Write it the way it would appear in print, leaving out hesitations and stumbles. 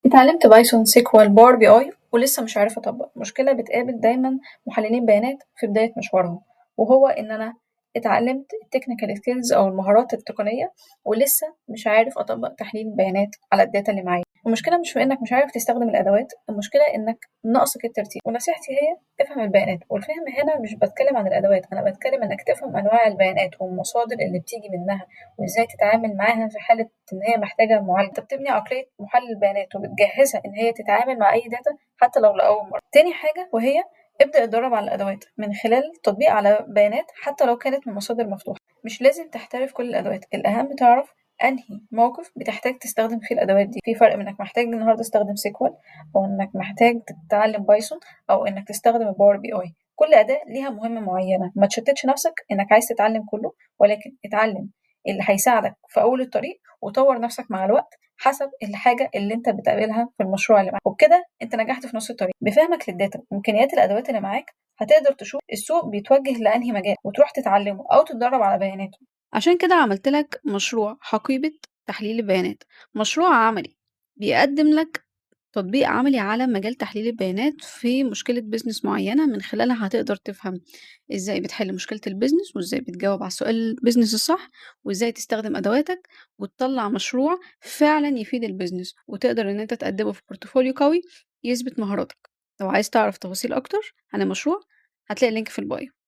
اتعلمت Python، SQL، Power BI، ولسه مش عارف اطبق. مشكلة بتقابل دايما محللين بيانات في بداية مشوارهم، وهو ان انا اتعلمت ال technical skills او المهارات التقنية ولسه مش عارف اطبق تحليل البيانات على ال data اللي معايا. المشكلة مش في انك مش عارف تستخدم الادوات، المشكلة انك ناقصك الترتيب. ونصيحتي هي افهم البيانات. والفهم هنا مش بتكلم عن الادوات، انا بتكلم انك تفهم انواع البيانات والمصادر اللي بتيجي منها وازاي تتعامل معاها في حاله ان هي محتاجه معالجه. انت بتبني عقلية محلل البيانات وبتجهزها ان هي تتعامل مع اي data حتى لو لاول مره. تاني حاجة وهي ابدأ اتدرب على الأدوات من خلال تطبيق على بيانات حتى لو كانت من مصادر مفتوحة. مش لازم تحترف كل الأدوات، الأهم تعرف أنهي موقف بتحتاج تستخدم فيه الأدوات دي. في فرق إنك محتاج النهاردة تستخدم SQL، أو إنك محتاج تتعلم Python، أو إنك تستخدم ال Power BI. كل أداة ليها مهمة معينة، ما تشتتش نفسك إنك عايز تتعلم كله، ولكن اتعلم اللي هيساعدك في أول الطريق وطور نفسك مع الوقت حسب الحاجة اللي انت بتقابلها في المشروع اللي معاك. وبكده انت نجحت في نص الطريق. بفهمك لل data وامكانيات الادوات اللي معاك هتقدر تشوف السوق بيتوجه لانهي مجال وتروح تتعلمه او تتدرب على بياناته. عشان كده عملت لك مشروع حقيبة تحليل البيانات، مشروع عملي بيقدم لك تطبيق عملي على مجال تحليل البيانات في مشكلة business معينة، من خلالها هتقدر تفهم ازاي بتحل مشكلة ال business، وازاي بتجاوب على السؤال ال business الصح، وازاي تستخدم أدواتك وتطلع مشروع فعلا يفيد ال business وتقدر ان انت تقدمه في portfolio قوي يثبت مهاراتك. لو عايز تعرف تفاصيل أكتر عن المشروع هتلاقي ال link في ال bio.